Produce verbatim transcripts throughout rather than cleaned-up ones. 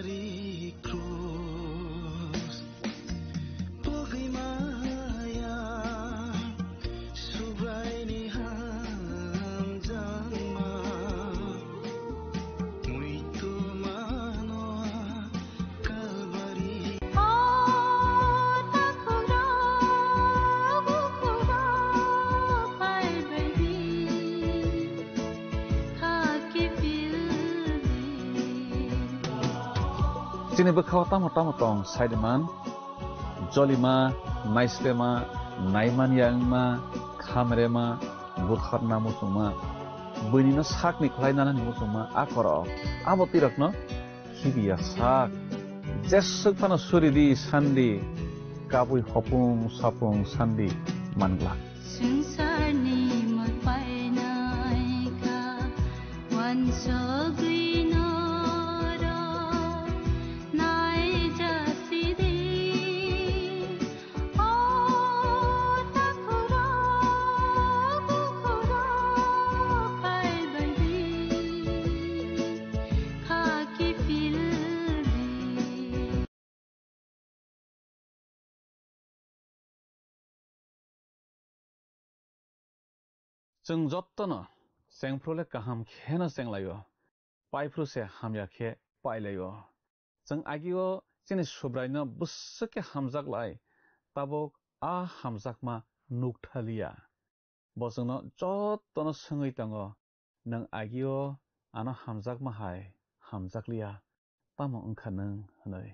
Ri krus pogwi maya Subraini hamjakma muitu mano Kalbari. O takhukrok bukhukrok phaibaidi. Chini bwkhao tamo tamo tong, saidiman, jolima, naislema, naimanya wngma, khamrema, butharna muchungma, buinino sakni khlai nanani muchungma, a korok, abo twirakno khibiya sak. Jeswk phano suridi, sandi, kabui hopung sapung sandi manglak. Swngcharni mor painaikha, uansugwi norok naijasidi. O takhukrok bukhukrok phaibaidi, khaki phildi. Chwng jottono chengphru le kaham kheno chenglaio, paiphru se hamya khe pailaio. Chwng agio chini Subraino bwswk khe hamjak lai, tabuk a hamjakma nukthaliya. Bo chwngno jottono swngwi tongo, "Nwng agio ano hamjakma hai hamjakliya, tamo wngkha nwng?" hwnwi.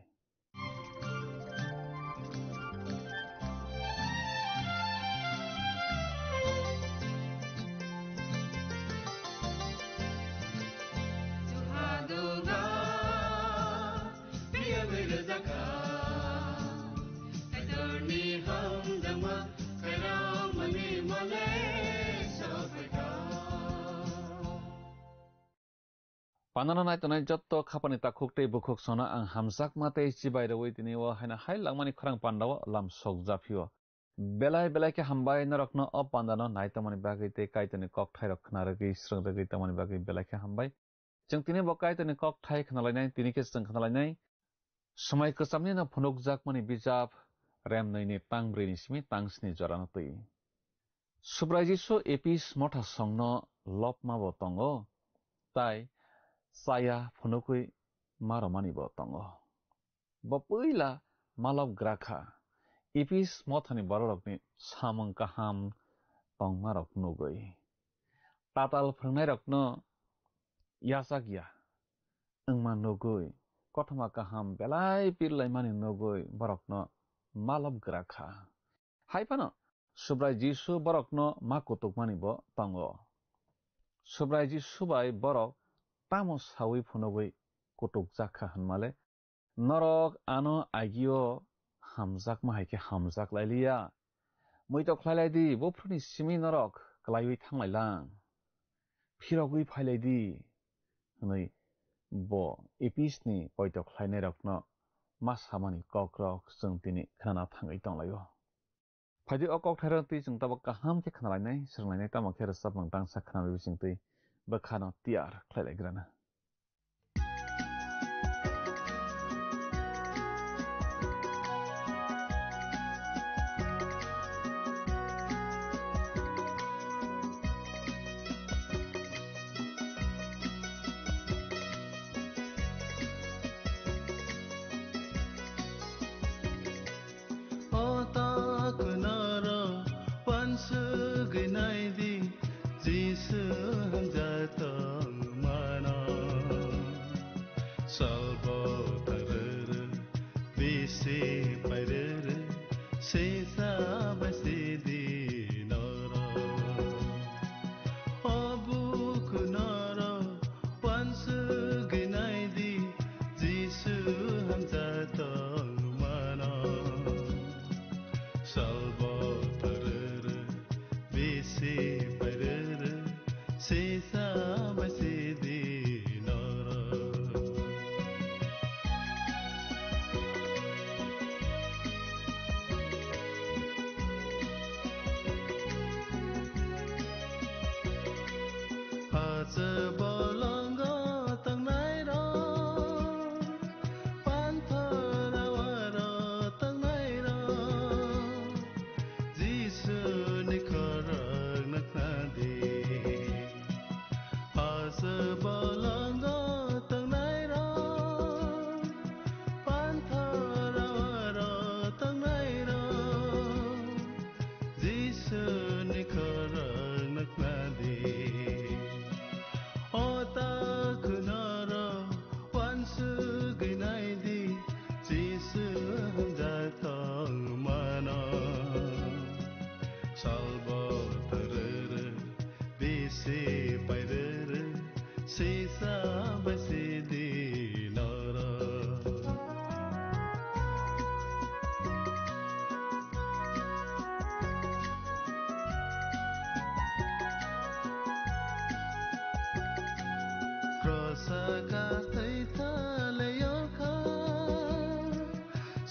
Pandano naitongnai jotto khapani takhuk tei bukhuk sono ang hamjakma tei chibai rwui tini o haino hai langmani khorang pandao lam sok japhio. Belai belai khe hambai norokno o pandano naitongmani bagwi tei Kaitorni kokthairok khna rwgwi, srwng rwgwi tongmani bagwi belai khe hambai. Chwng tini bo Kaitorni kokthai khnalainai, tini khe chwng khnalainai. Swmai kwchamni no phunukjakmani bijap, rem nwi ni tang brwi ni simi tang sni jora no twi. Subrai Jisu Epis motha songno lobma bo tongo, tai chaya phunukwi ma romani bo tongo. Bo puila malop gra kha. Epis mothani bororokni samung kaham tongmarok nugwi, tatal phwrwngnairokno yachak ya wngma nugwi, kothoma kaham belai pir laimani nugwi borokno malop gra kha. Hai phano Subrai Jisu borokno ma kutukmani bo tongo. Subrai Jisu bai borok tamo saui phunugwi kutukjak kha hwnmale, norok ano agio hamjakma hai khe hamjak lailiya. Muitok khlai lai di, buphuruni simi norok klaiwi thang lai lang. Phirogwi phai lai di, hwnwi bo Episni poito khlainairokno ma samani kokrok chwng tini khnana thangwi tong lai-o. Phaidi o kokthairok twi chwng tabuk kaham khe khnalainai, swrwnglainai, tamo khe rwchapmung tangsa khnarwi bising twi bwkhano tiyar khlai lai grana. O ta kunaro wansugwi naidi, Jisu hamjak tongmano. Salbo tarere, bisi pairere, sisa basidi noro. O buku noro, wansugwi naidi, Jisu hamjak tongmano. Salbo tarere, bisi pairere, sisa basidi noro.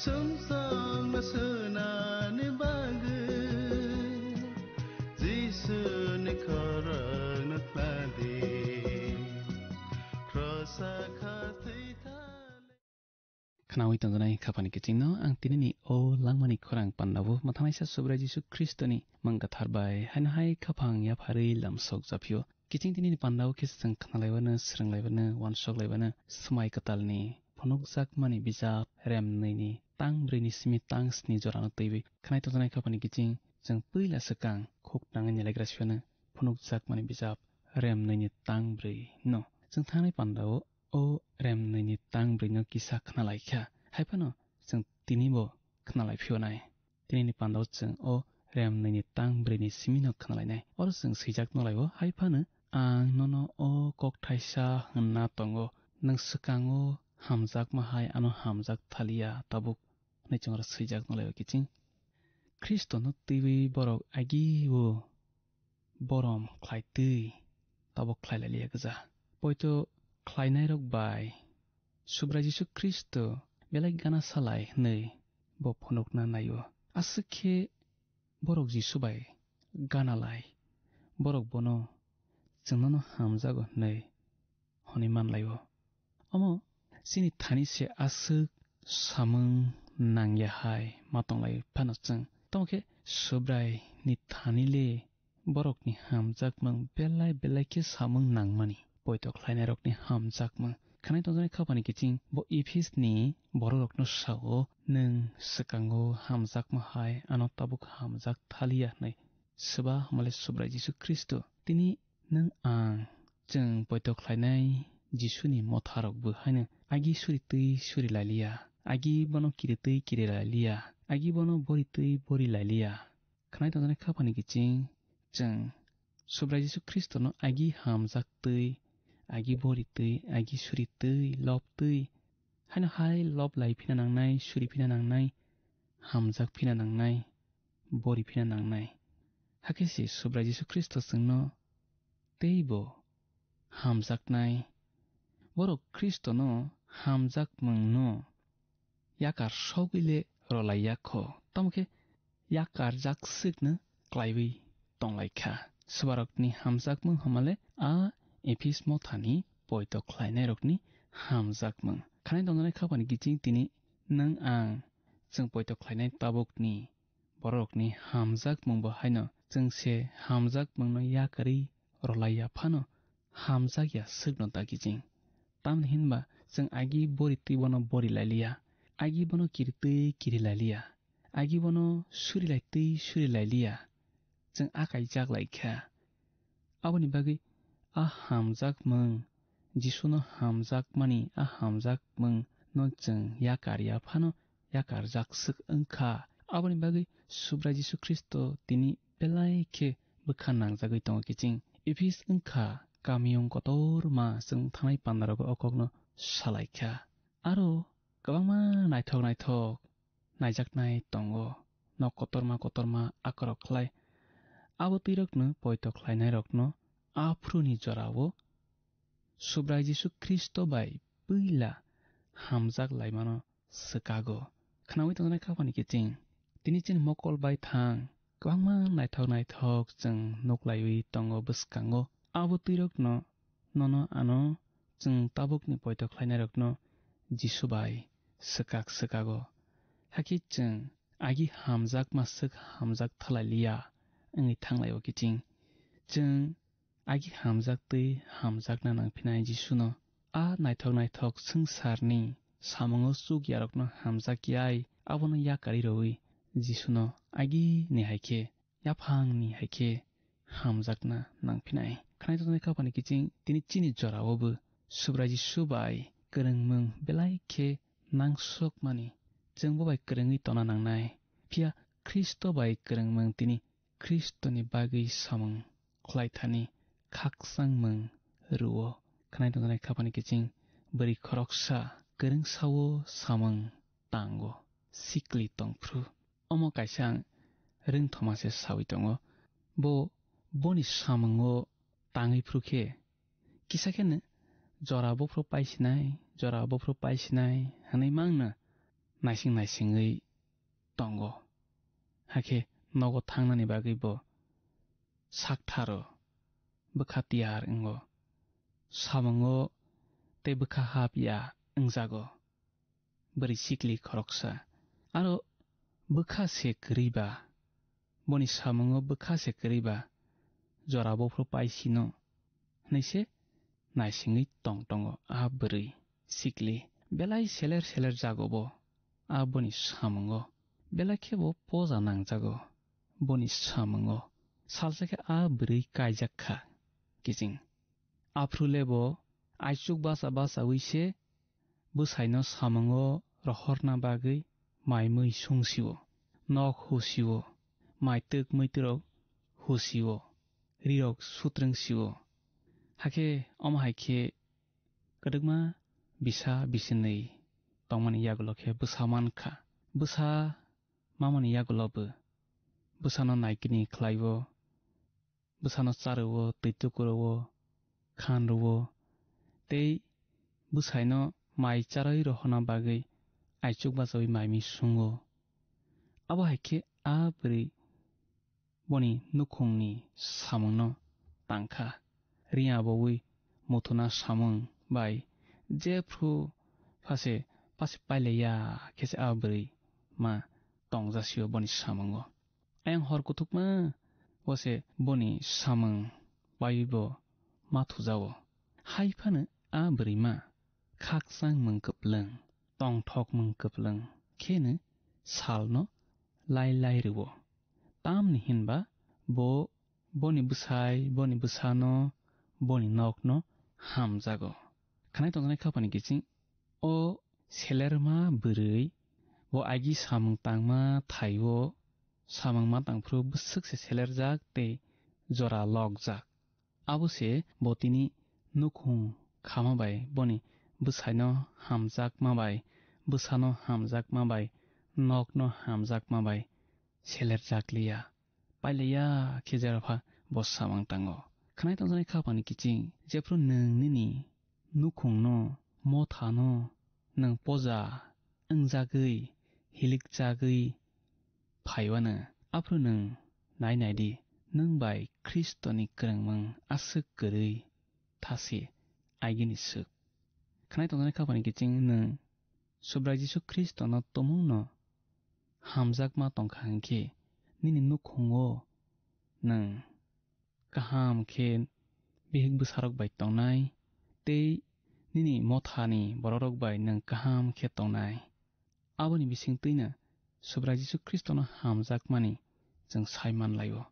Sumsokno sunani bagwi Jisuni khorokno khladi. Khrosa kha thwi thale. Khnaui tongjanai khapani kichingno ang tinini o langmani khorang pandao mwthanaisa Subrai Jisu Khristoni mung gathar bai haino hai khaphang yapharwi lamsok japhio. Kiching tinini pandao khe chwng khnalaiwano, swrwnglaibano, uansuk laibano, swmai kwtalni phunukjakmani bijap remnwini tang brwini simi tang sni jorano twiwi khnai tongjaknai khapani kiching chwng puila swkang khuk nangwi nilaigra siyano phunukjakmani bijap remnwini tang brwi no. Chwng thangnai pandao o remnwini tang brwino kisa khnalaikha. Haiphano chwng tinibo khnalai phiyonai. Tinini pandao chwng o remnwini tang brwini simino khnalainai. Oro chwng swijak nolaio, hai phano ang nono o kok thaisa hwnna tongo, nwng swkango hamjakma hai ano hamjak thaliya tabuk, hwnwi chwng oro swijak nolaio kiching. Khristono twiwi borok agio borom khlaitwi tabuk khlai lailiya gwja. Poito khlainairok bai Subrai Jisu Khristo belai gana salai hwnwi bo phunukna naio. Aswk khe borok Jisu bai gana lai, borok bono chwng nono hamjago hwnwi hwnwi manlaio. Omo chini thani se aswk samung nangya hai ma tonglai phano chwng. Tamo khe Subrai ni thani le borokni hamjakmung belai belai khe samung nangmani. Poito khlainairokni hamjakmung. Khanai tongjaknai khapani kiching bo Ephes ni bororokno sao, "Nwng swkango hamjakma hai ano tabuk hamjak thaliya," hwnwi. Swba hamale Subrai Jisu Khristo. Tini nwng ang chwng poito khlainai Jisuni motharokbo haino agi suri twi suri lailiya, agi bono kiri twi kiri lailiya, agi bono bori twi bori lailiya. Khnai tongjaknai khapani kiching chwng Subrai Jisu Khristono agi hamjak twi, agi bori twi, agi suri twi, lob twi, haino hai lob lai phina nangnai, suri phina nangnai, hamjak phina nangnai, bori phina nangnai. Hakhe se Subrai Jisu Khristo chwngno teibo hamjaknai. Borok Khristono hamjakmungno yakar sogwi le rwlai ya kho. Tamo khe yakar jak swkno klaiwi tonglaikha. Swbarokni hamjakmung hamale a Ephes mothani poito khlainairokni hamjakmung. Khanai tongjaknai khapani kiching tini nwng ang chwng poito khlainai tabukni bororokni hamjakmungbo haino chwng se hamjakmungno yakarwi rwlai ya phano hamjak ya swkno dagi ching. Tamni hinba chwng agi bori twi bono bori lailiya, agi bono kiri twi kiri lailiya, agi bono suri lai twi suri lailiya, chwng akai jak lai kha. Aboni bagwi a hamjakmung, Jisuno hamjakmani a hamjakmung no chwng yakar ya phano yakar jak swk wng kha. Aboni bagwi Subrai Jisu Khristo tini belai khe bwkha nangjagwi tongo kiching. Ephes wng kha kamiyung kotorma chwng thangnai pandarogo o kokno salai kha. Aro kwbangma naithok naithok naijaknai tongo. Nok kotorma kotorma akorok khlai. Abo twirokno poito khlainairokno aphuruni jorao Subrai Jisu Khristo bai puila hamjak laimano swkago. Khnaui tongjaknai khapani kiching. Tini chini mokol bai thang kwbangma naithok naithok chwng nuklaiwi tongo bwskango. Abo twirokno nono ano chwng tabukni poito khlainairokno Jisu bai swkak swkago. Hakhe chwng agi hamjakma swk hamjak thalai liya wngwi thanglaio kiching. Chwng agi hamjak twi hamjakna nangphinai Jisuno. A naithok naithok swngcharni samungo chuk yarokno hamjak yai abono yakarwi rwui Jisuno agini hai khe yaphangni hai khe hamjakna nangphinai. Khnai tongjaknai khapani kiching tini chini jorao bo Subrai Jisu bai kwrwngmung belai khe nangsokmani chwng bo bai kwrwngwi tongna nangnai. Phiya Khristo bai kwrwngmung tini Khristoni bagwi samung khlaithani khakchangmung rwo. Khnai tongjaknai khapani kiching bwrwi khoroksa kwrwngsao samung tango sikli tongphru. Omo kaisa ang rwngthoma se saui tongo. Bo boni samungo tangwi phru khe kisa kheno jora bophru paisinai, jora bophru paisinai hwnwi mangno naising naisingwi tongo. Hakhe nogo thangnani bagwi bo saktharo, bwkha tiyar wngo. Samungo tei bwkha hap ya wngjago. Bwrwi sikli khoroksa. Aro bwkha se kwrwi ba, boni samungo bwkha se kwrwi ba, jora buphuru pai sino, hwnwi se naisingwi tong tongo a bwrwi sikli. Belai seler seler jago bo a boni samungo. Belai khe bo poja nangjago boni samungo. Salsa khe a bwrwi kaijak kha kiching. Aphuru le bo aichuk bacha bachaui se bwsaino samungo rohorna bagwi mai mui sungsio, nok husio, mai twk muitrok husio, rirok sutrwngsio. Hakhe omo hai khe kwdwkma bisa bisinwi tongmani yagulo khe bwsa mankha. Bwsa mamani yagulo bo bwsano naikini khlaiwo, bwsano charwo, twi tukuro, khan rwo, tei bwsaino mai charwi rohorna bagwi aichuk bachaui mai mi sungo. Abo hai khe a bwrwi boni nukhungni samungno tangkha. Riya bowi muthuna samung bai jephru phase pase pailaiya khe se a bwrwi ma tongjasio boni samungo. Ayang hor kuthukma o se boni samung paiwi bo ma thujao. Hai phano a bwrwima khakchang mwng kwplwng, tongthok mwng kwplwng kheno salno lai lai rwo. Tamni hinba bo boni bwsai, boni bwsano, boni nokno hamjago. Khnai tongjaknai khapani kiching o selerma bwrwi bo agi samung tangma thaio, samung ma tangphuru bwswk se selerjak tei jora lokjak. Abo se bo tini nukhung khama bai boni bwsaino hamjakma bai, bwsano hamjakma bai, nokno hamjakma bai selerjak liya. Pailaiya khe jera pha bo samung tango. Khnai tongjaknai khapani kiching, jephru nwng nini nukhungno, mothano nwng poja wngjagwi, hilikjagwi phaiwano, aphuru nwng nai nai di, nwng bai Khristoni kwrwngmung aswk kwrwi thasi agini swk. Khnai tongjaknai khapani kiching nwng Subrai Jisu Khristono tumungno hamjakma tongkha hwnkhe, nini nukhungo nwng kaham khe bihik bwsarok bai tongnai tei nini mothani bororok bai nwng kaham khe tongnai. Aboni bisingtwino Subrai Jisu Khristono hamjakmani chwng sai manlaio.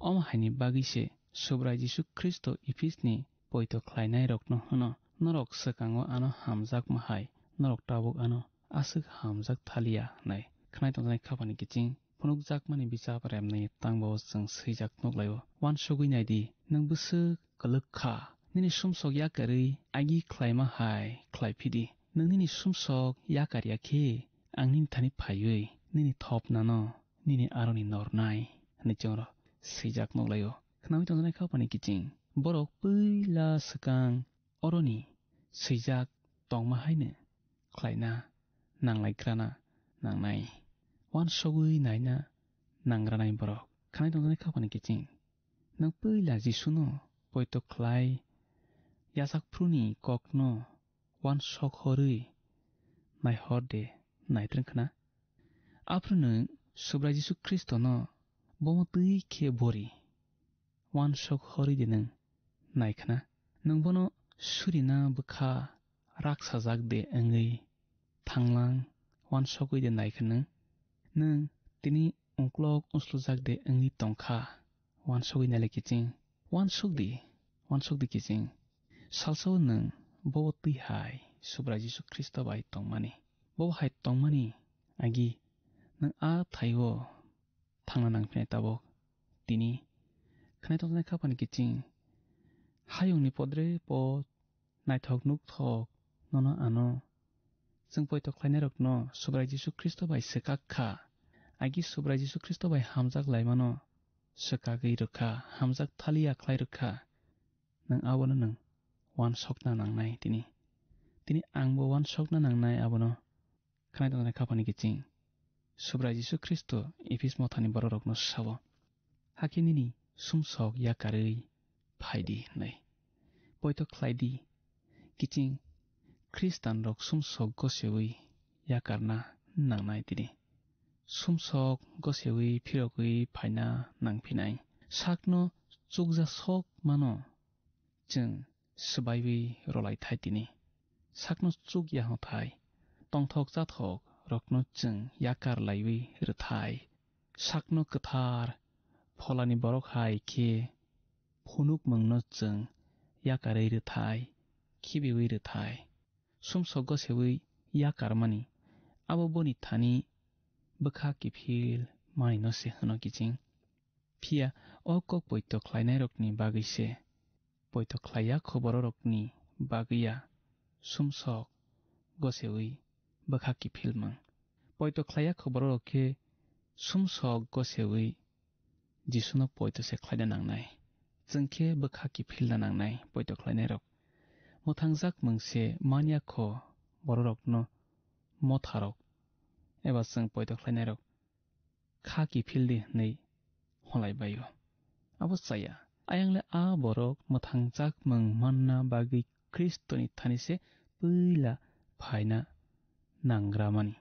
Omo haini bagwi se Subrai Jisu Khristo Ephisni poito khlainairokno hwno, "Norok swkango ano hamjakma hai, norok tabuk ano aswk hamjak thaliya," hwnwi. Khnai tongjaknai khapani kiching phunukjakmani bichap remni tangbo chwng swijak nuklaio. Uansugwi naidi, nwng bwswk kwlwk kha. Nini sumsok yakarwi agi khlaima hai khlai phidi. Nwng nini sumsok yakar ya khe, ang nini thani phaiwi nini thopnano nini aroni nornai, hwnwi chwngno swijak nuklaio. Khnaui tongjaknai khapani kiching borok puila swkang oroni swijak tongma haino khlaina nanglaigrana nangnai. Uansugwi naina nangranai borok. Khnai tongjaknai khapani kiching. Nwng puila Jisuno poito khlai yachakphuruni kokno uansok horwi naihor de naitrwng khna? Aphuru nwng Subrai Jisu Khristono bomo twi khe bori uansok horwi de nwng nai khna? Nwng bono surina bwkha raksajak de wngwi thanglang uansogwi de nai khna nwng? Nwng tini ungklok uslujak de wngwi tong kha uansogwi nai lai kiching? Uansuk di, uansuk di kiching. Salsao nwng bobo twi hai Subrai Jisu Khristo bai tongmani. Bobo hai tongmani agi nwng a thaio thangna nangphinai tabuk. Tini khnai tongjaknai khapani kiching hayungni podre pod naithok nukthok nono ano chwng poito khlainairokno Subrai Jisu Khristo bai swkak kha. Agi Subrai Jisu Khristo bai hamjak laimano swkagwi rwkha, hamjak thaliya khlai rwkha. Nwng abono nwng uansokna nangnai tini. Tini angbo uansokna nangnai abono. Khwnai tongnai khapani kiching Subrai Jisu Khristo Ephis mothani bororokno sao, "Hakhe nini sumsok yakarwi phaidi," hwnwi. Poito khlaidi, kiching Khristanrok sumsok gosewi yakarna nangnai tini. Sumsok gosewi phirogwi phaina nangphinai. Sakno chukjasok mano chwng swbaiwi rwlaithai tini. Sakno chukya hwnthai, tongthok chathok rokno chwng yakar laiwi rwthai. Sakno kwthar pholani borok hai khe phunukmungno chwng yakarwi rwthai, khibiwi rwthai. Sumsok gosewi yakarmani abo boni thani bwkha kiphil manwino se hwno kiching. Phiya o kok poito khlainairokni bagwi se, poito khlaiya kho bororokni bagwi ya, sumsok gosewi bwkha kiphilmung. Poito khlaiya kho bororok khe sumsok gosewi Jisuno poito se khlaina nangnai. Chwng khe bwkha kiphilna nangnai poito khlainairok. Mwthangjak mung se manya kho bororokno motharok eba chwng poito khlainairok kha kiphil di hwnwi holai bai-o. Abo chaya. Ayang le a borok mwthangjak mung manna bagwi Khristoni thani se puila phaina nangramani.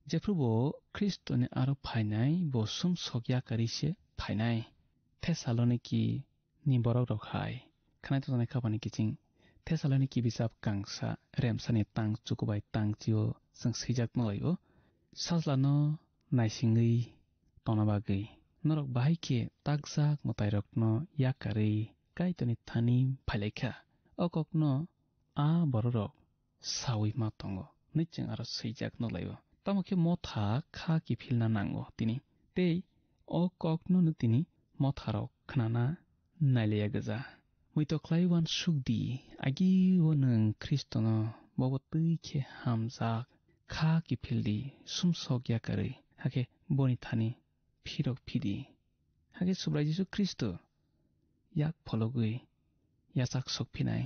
Jephru bo Khristoni aro phainai, bo sumsok yakarwi se phainai. Thesaloniki ni borok rok hai khwnai tongjaknai khapani kiching Thesaloniki bijap kangsa remsani tang chukubai tang chio chwng swijak nw lai-o. Sajlano naisingwi tongna bagwi norok bahai khe takjak mwtairokno yakarwi Kaitorni thani phailaikha. O kokno a bororok saui ma tongo hwnwi chwng aro swijak nw lai-o. Tamo khe motha kha kiphilna nango tini. Tei o kokno no tini motharok khnana nailaiya gwja. Muitok khlai uansuk di, agi o nwng Khristono bobo twi khe hamjak, kha kiphil di, sumsok yakarwi, hakhe boni thani phirok phidi. Hakhe Subrai Jisu Khristo yak phologwi yachak sok phinai,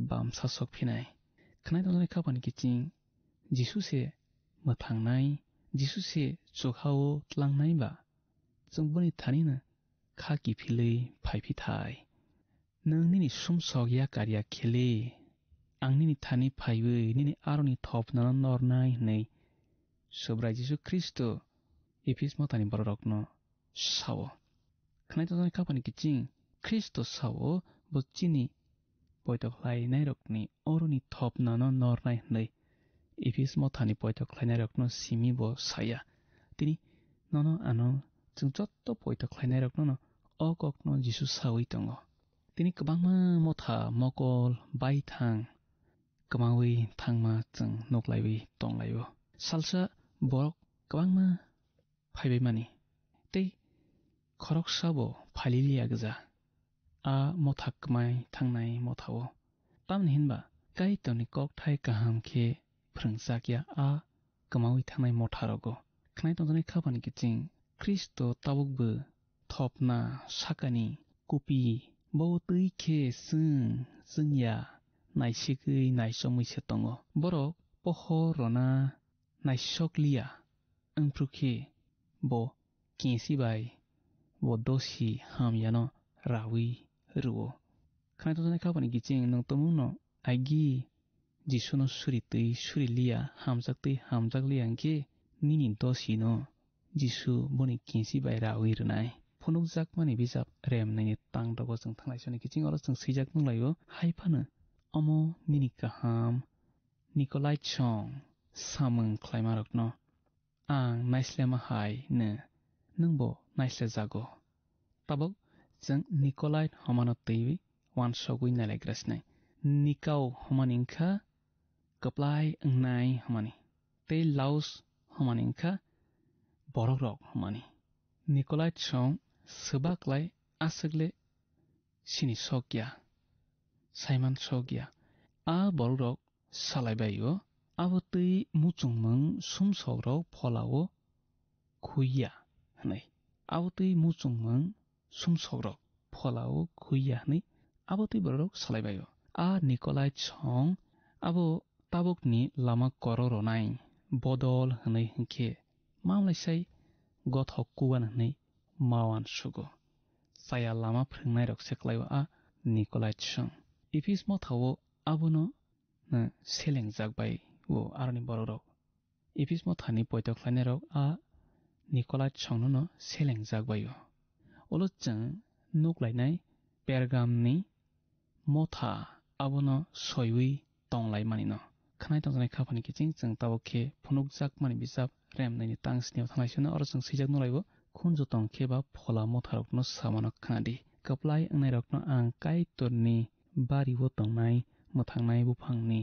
bamsa sok phinai. Khwnai tongjaknai khapani kiching Jisu se mwthangnai, Jisu se chokha-o tlangnai ba chwng boni thanino kha kiphilwi phai phi thai. Nwng nini sumsok yakar ya khe le, ang nini thani phaiwi nini aroni thopnano nornai hwnwi Subrai Jisu Khristo Ephis mothani bororokno sao. Khwnai tongjaknai khapani kiching Khristo sao, bo chini poito khlainairokni aroni thopnano nornai hwnwi Ephis mothani poito khlainairokno simi bo saya. Tini nono ano chwng jotto poito khlainairokno no o kokno Jisu saui tongo. Tini kwbangma motha mokol baithang kwmaui thangma chwng nuklaiwi tonglaio. Salsa borok kwbangma phaibaimani tei khoroksa bo phaililiya gwja a motha kwmai thangnai mothao. Tamni hinba Kaitorni kokthai kaham khe phrwngchakya a kwmaui thangnai motharogo. Khwnai tongjaknai khapani kiching Khristo tabukbo thopna sakani kupi bo twi khe chwng chwngya naisigwi naichomwi se tongo. Borok pohor rwna naisok liya, wngphru khe bo kesi bai bo dosi hamyano raui rwo. Khwnai tongjaknai khapani kiching nwng tongmungno agi Jisuno suri twi suri liya, hamjak twi hamjak liya hwnkhe nini dosino Jisu boni kesi bai raui rwnai. Phunukjakmani bijap Remnaini tang dogo chwng thanglai soni kiching oro chwng swijak nunglaio, hai phano omo nini kaham Nikolai chong samung khlaimarokno ang naislema hai no nwngbo naislejago. Tabuk chwng Nikolai homano twiwi uansugwi nailaigra sinai. Nikao homani wngkha kwplai wngnai homani, tei Laos homani wngkha borokrok homani. Nikolai chong swbaklai aswkle sini sokya, saiman sokya. A borokrok salai bai-o, abo twi muchungmung sumsokrok pholao khuiya hwnwi. Abo twi muchungmung sumsokrok pholao khuiya hwnwi abo twi bororok salai bai-o. A Nikolai chong abo tabukni lama koro ronai bodol hwnwi hwnkhe mamlaisai gothok kuwan hwnwi mawan sugo. Chaya lama phrwngnairok se kwlaio a Nikolai chwng. Ephis mothao abono, eh, selengjak bai o aroni borokrok. Ephis mothani poito khlainairok a Nikolai chwngno no selengjak bai o. Ulo chwng nuklainai Pergamni motha abono soiwi tonglaimani no. Khwnai tongjaknai khaphani kiching chwng tabuk khe phunukjakmani bijap Remnaini tang sini o thanglai sino oro chwng swijak nulaibo, khunju tong khe ba phola motharokno samano khna di. Kwplai wngnairokno ang Kaitorni bari-o tongnai mwthangnai buphangni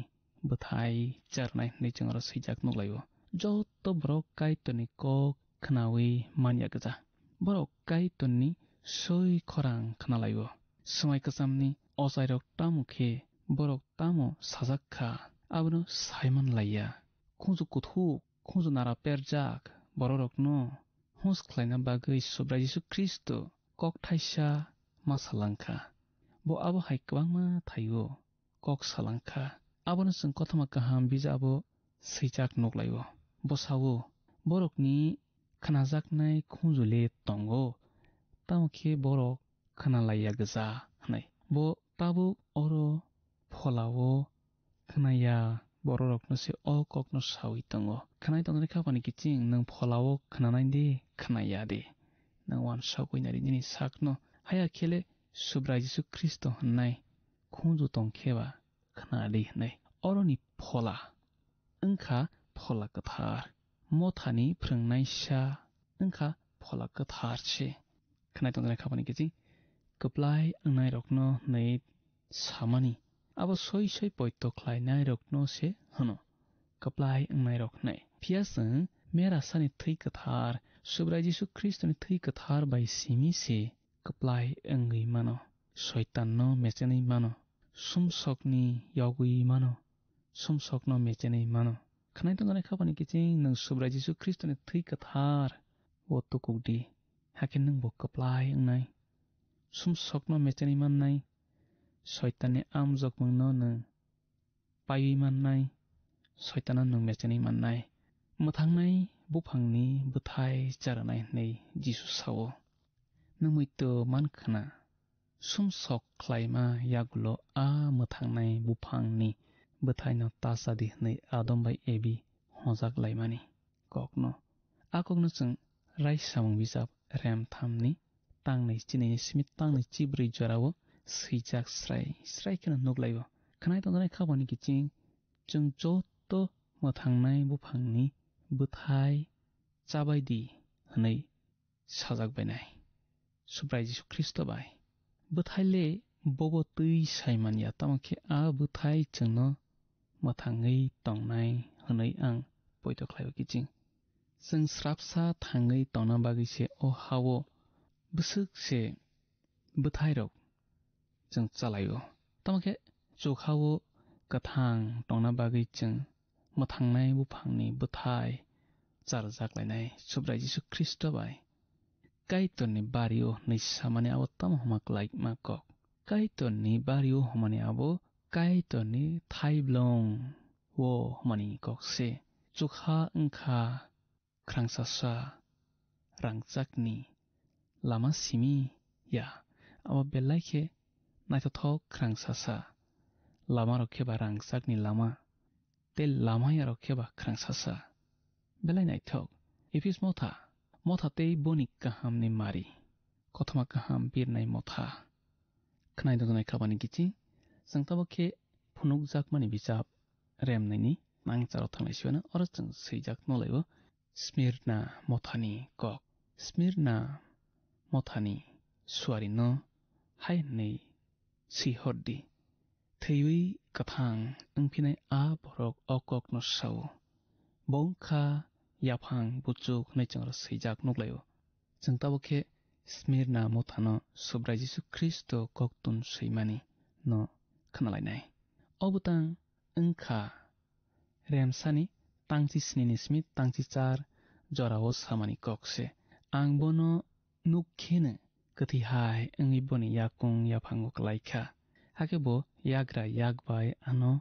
bwthai charwnai hwnwi chwng oro swijak nukhlaio. Joto borok Kaitorni kok khnaui man ya gwja. Borok Kaitorni soi khorang khnalaio. Swmai kwchamni ochairok tamo khe borok tamo sajak kha, abono saiman laiya. Khunju kuthuk, khunju nara perjak bororokno hus khlaina bagwi Subrai Jisu Khristo kok thaisa ma salang kha. Bo abo hai kwbangma thaio kok salang kha. Abono chwng Kothoma Kaham bijabo swijak nuklaio. Bo sao, "Borokni khnajaknai khunju le tongo, tamo khe borok khna lai ya gwja," hwnwi. Bo tabuk oro pholao khna ya bororokno se o kokno saui tongo. Khwnai tongjaknai khaphani kiching nwng pholao khnanai de, khna ya de. Nwng uansukwi nai di nini sakno, haya khe le Subrai Jisu Khristo hwnnai khunju tong khe ba khna di hwnwi. Oroni phola wngkha phola kwthar, mothani phrwngnaisa wngkha phola kwthar se. Khwnai tongjaknai khaphani kiching kwplai wngnairokno hwnwi samani, abo soi soi poito khlainairokno se hwno kwplai wngnairok hwnwi. Phiya chwng Merasani thwi kwthar, Subrai Jisu Khristoni thwi kwthar bai simi se kwplai wngwi mano, Soitanno mechenwi mano, sumsokni yogwi mano, sumsokno mechenwi mano. Khwnai tongjaknai khaphani kiching nwng Subrai Jisu Khristoni thwi kwthar o tukuk di, hakhe nwng bo kwplai wngnai. Sumsokno mechenwi mannai, Soitanni amjokmungno nwng paiwi mannai, Soitano nwng mechenwi mannai. Mwthangnai buphangni bwthai charwnai hwnwi Jisu sao. Nwng muitu man khna, sumsok khlaima yagulo a mwthangnai buphangni bwthaino ta cha di hwnwi Adam bai Evi hojak laimani kokno. A kokno chwng Raisamung bijap rem thamni tangnwi chinini simi tangnwi chibrwi jorao swijak srai srai kheno nuklaio. Khwnai tongjaknai khaphani kiching chwng joto mwthangnai buphangni bwthai chabai di hwnwi sajak bainai Subrai Jisu Khristo bai. Bwthai le bobo twi sai man ya, tamo khe a bwthai chwngno mwthangwi tongnai hwnwi ang poito khlaio kiching. Chwng srapsa thangwi tongna bagwi se o ha-o bwswk se bwthairok chwng chalaio. Tamo khe chukha-o kwthang tongna bagwi chwng mwthangnai buphangni bwthai charwjak lainai Subrai Jisu Khristo bai. Kaitorni bari-o hwnwi samani abo tamo homa kwlaima kok? Kaitorni bari-o hwnmani abo Kaitorni thaiblong-o hwnmani kok se. Chukha wngkha khrangsasa rangchakni lama simi ya, abo belai khe naithothok khrangsasa. Lama rok khe ba rangchakni lama, tei lama ya rok khe ba khrangsasa. Belai naithok. Ephis motha, motha tei boni kahamni mari. Kothoma kaham birnai motha. Khwnai tongjaknai khabani kiching, chwng tabuk khe phunukjakmani bichap remnaini nangcharo thanglai siwano oro chwng swijak nolaibo Smirna mothani kok. Smirna mothani suarino hai hwnwi swi hor di, "Thwiwi kwthang wngphinai a borok o kokno sao, bo wngkha yaphang buchuk," hwnwi chwngno swijak nuklaio. Chwng tabuk khe Smirna mothano Subrai Jisu Khristo koktun swimani no khwnalainai. O bwtang wngkha Remsani tangchi sni ni simi tangchi char jorao samani kok se. Ang bono nuk kheno kwthwi hai wngwi boni yakung yaphango kwlai kha. Hakhe bo yagra yak bai ano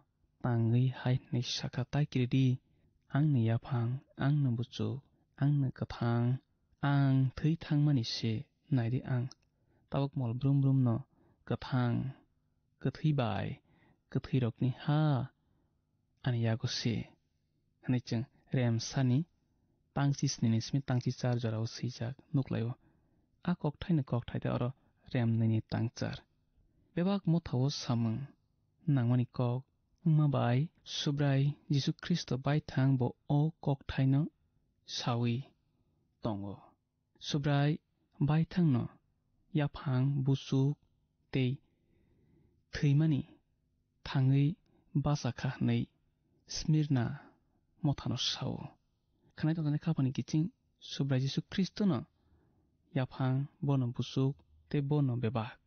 tangwi hai hwnwi sakha, "Tai kiri di, Ang ni yaphang, ang ni buchuk, ang ni kwthang, ang thwi thangmani se, naidi ang tabuk mol brum brum no kwthang, kwthwi bai kwthwi rokni ha ani yago se, hwnwi chwng Remsani tangchi sni ni simi tangchi char jorao swijak nuklaio. A kokthaini kokthai tei oro Remnwini tangchar. Bebak mothao samung nangmani kok wngma bai Subrai Jisu Khristo baithang bo o kokthaino sawi tongo. Subrai baithangno yaphang, buchuk tei thwimani thangwi bacha kha hwnwi Smirna mothano sao. Khwnai tongjaknai khapani kiching Subrai Jisu Khristono yaphang, bono buchuk tei bono bebak,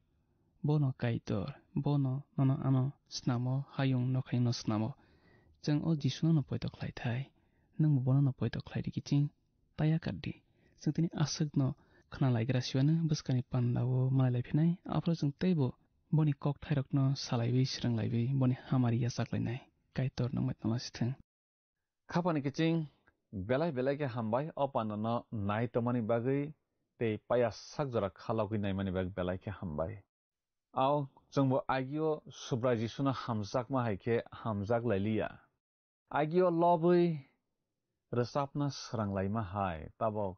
bono Kaitor, bono nono ano snamo, hayung nokhayungno snamo. Chwng o Jisuno no poito khlaithai, nwngbo bono no poito khlai di kiching. Taya kardi. Chwng tini aswkno khna laigra siwano bwskani pandao malai laiphinai. Aphuru chwng teibo boni kokthairokno salaiwi, srwng laiwi, boni hamari yachak lainai. Kaitor nokmai tonglasithwng. Khapani kiching belai belai khe hambai o pandano nai tongmani bagwi tei paya sak jora khalogwi naimani bagwi belai khe hambai. Ao chwngbo agio Subrai Jisuno hamjakma hai khe hamjak lailiya. Agio lobwi rwchapna srang laima hai tabok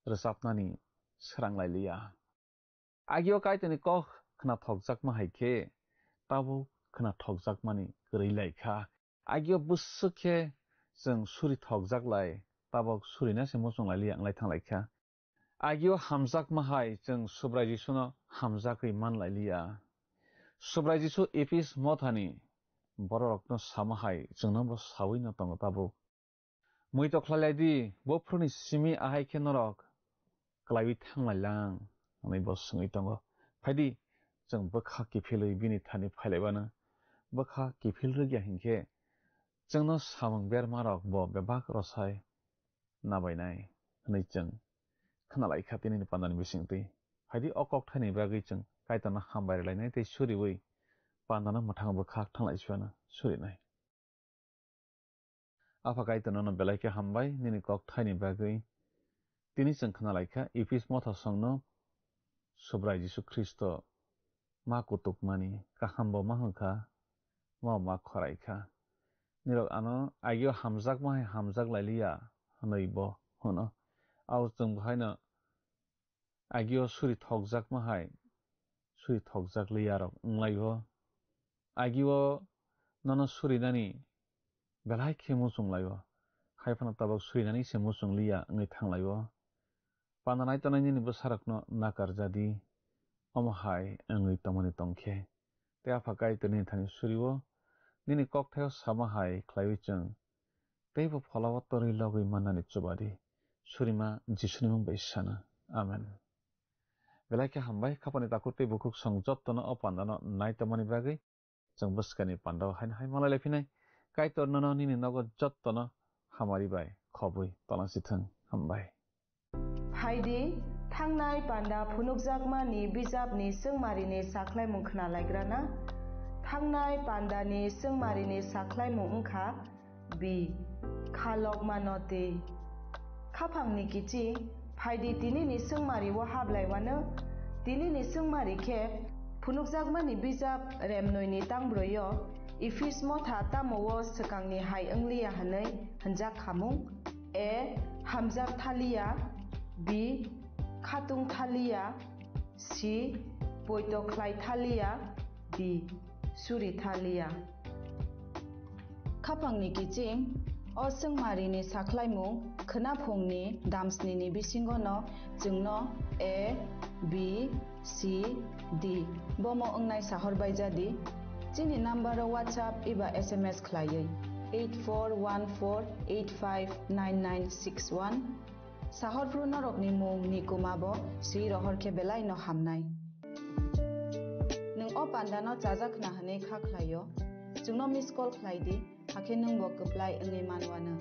rwchapnani srang lailiya. Agio Kaitorni kok khna thokjakma hai khe tabok khna thokjakmani kwrwi lai kha. Agio bwswk khe chwng suri thokjak lai, tabok surina se muchung lailiya wng lai thang lai kha. Agio hamjakma hai chwng Subrai Jisuno hamjagwi man lailiya. Subrai Jisu Ephis mothani bororokno sama hai chwngno bo sawi no tongo tabuk. Muitok khlai lai di, buphuruni simi ahai khe norok klaiwi thang lai lang, hwnwi bo swngwi tongo. Phai di, chwng bwkha kiphilwi bini thani phai lai bano. Bwkha kiphil rwgya hinkhe chwngno samung bermarok bo bebak rwsai nabainai hwnwi chwng khna lai kha tinini pandani bisingtwi. Phai di, o kokthaini bagwi chwng Kaitorno hambai rwlainai tei suriui pandano mwthang bwkhak thang lai suiano surinai. Apha Kaitor nono belai khe hambai nini kokthaini bagwi. Tini chwng khna lai kha Ephis mothasongno Subrai Jisu Khristo ma kutukmani kaham bo ma hwn kha, ma ma khorai kha. Nirok ano agio hamjakma hai hamjak lai liya hwnwi bo hwno. Abo chwng bo haino agio suri thokjakma hai suri thokjak liya rok wng lai o. Agio nono surinani belai khe muchung lai o, hai phano tabok surinani se muchung liya wngwi thang lai o. Panda nai tongnai nini bwsarokno nakar ja di, omo hai wngwi tongmani tong khe. Tei Apha Kaitor nini thani suri o, nini kokthaio sama hai khlaiwi chwng teibo phola o torwi logwi mannani chuba di. Surima Jisuni mung bai sana. Amen. Belai khe hambai, khapani takhuk tei bukhuk song jottono o pandano nai tongmani bagwi. Chwng bwskani pandao haino hai malai lai phinai. Kaitor nono nini nogo jottono hamari bai khobwi tongna sithwng. Hambai. Phaidi, thangnai panda phunukjakmani bijapni chwngmarini sakhlaimung khna laigrana. Thangnai pandani chwngmarini sakhlaimung wngkha B. Khalokmano tei. Khaphangni kichi, phaidi tinini chwngmari o hablaiwano. Tinini chwngmari khe phunukjakmani bijap Remnoini tangbroi o Ephis motha tamo o swkangni hai wngliya hwnwi hwnjak khamung. A. Hamjak thaliya. B. Khatung thaliya. C. Poito khlai thaliya. D. Suri thaliya. Khapangni kiching, o chwngmarini sakhlaimung khwnaphungni damsnini bisingono chwngno A, B, C, D bomo wngnai sahor bai jadi. Chini number o WhatsApp eba S M S khlaiwi eight four one four eight five nine nine six one. Sahorphru norokni mung ni kuma bo swi rohor khe belai no hamnai. Nwng o panda no chajak khna hwnwi kha khlai o, chwngno miss call khlai di, hakhe nwng bo kwplai wngwi man uanw.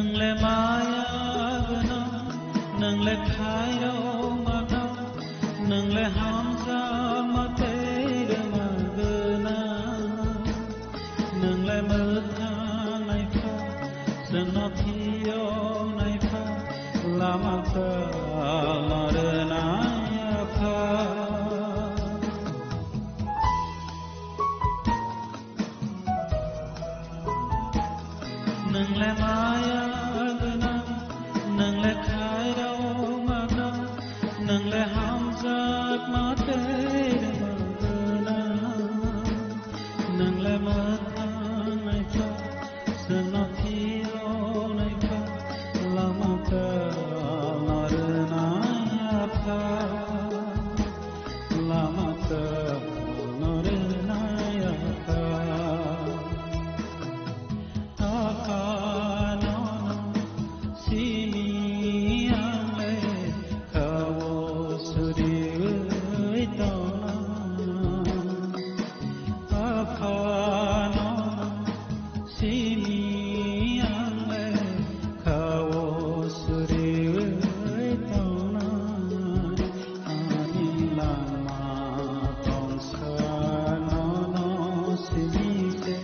Nwngle maya gwnang, nwngle khairokma kha, nwngle hamjakma tei rwma gwnang. Nwngle mwthang naikha, chwngno phiyok naikha, lama kwlwng rwnai Apha. Nwngle maya gwnang, nwngle khairokma kha, nwngle hamjakma tei rwma gwnang. Nwngle mwthang naikha, chwngno phiyok naikha, lama kwlwng rwnai Apha. Lama kwlwng rwnai Apha. Apha nono simi ang le kha-o suriui tongnai. Apha nono simi ang le kha-o suriui tongnai. Ani lama tongsa nono simi se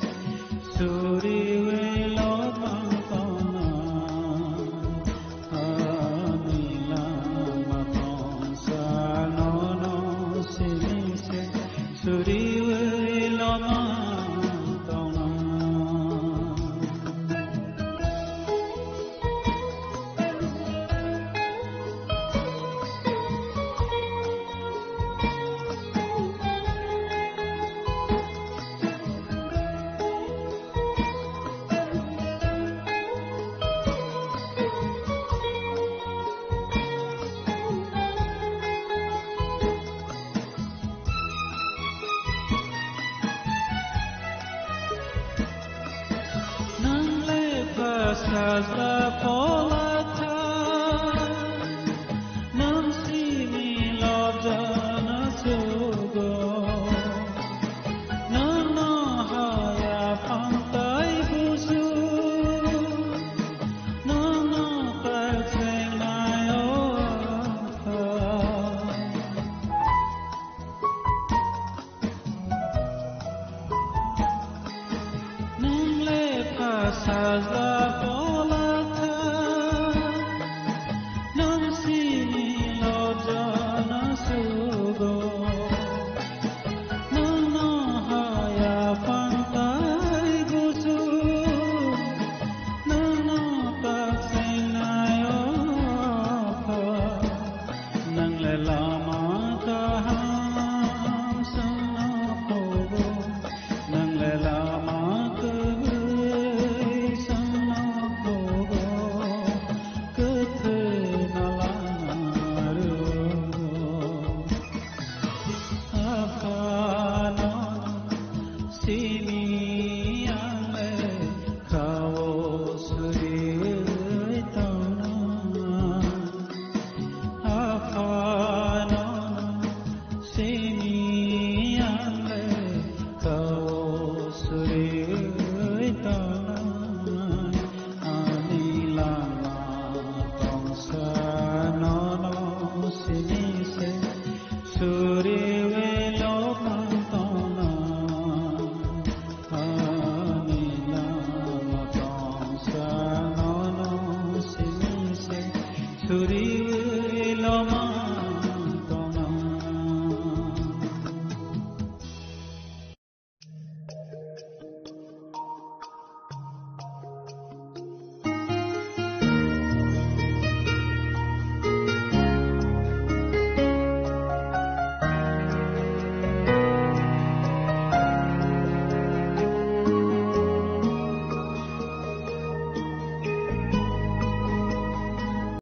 suriui lopang tongnai. Ani lama tongsa nono simi se suriui lopang tongnai. Nang le pha sajla phola tha, nang simi lobjana sugo. Nang no haya phang tai busu, nang no tai chengnai o Apha. Nang le pha sajla phola tha, nang simi lobjana sugo. Nang no haya phang tai busu, nang no tak chengnai o Apha. Nang le lama kaham songno phogo, nang le lama kwrwi songno phogo, kwthwino lama rwo. Apha nono simi ang le kha-o suriui tongnai. Apha nono simi ang le kha-o suriui tongnai. Ani lama tongsa nono simi se suriui lopang tongnai. Ani lama tongsa nono simi se suriui lopang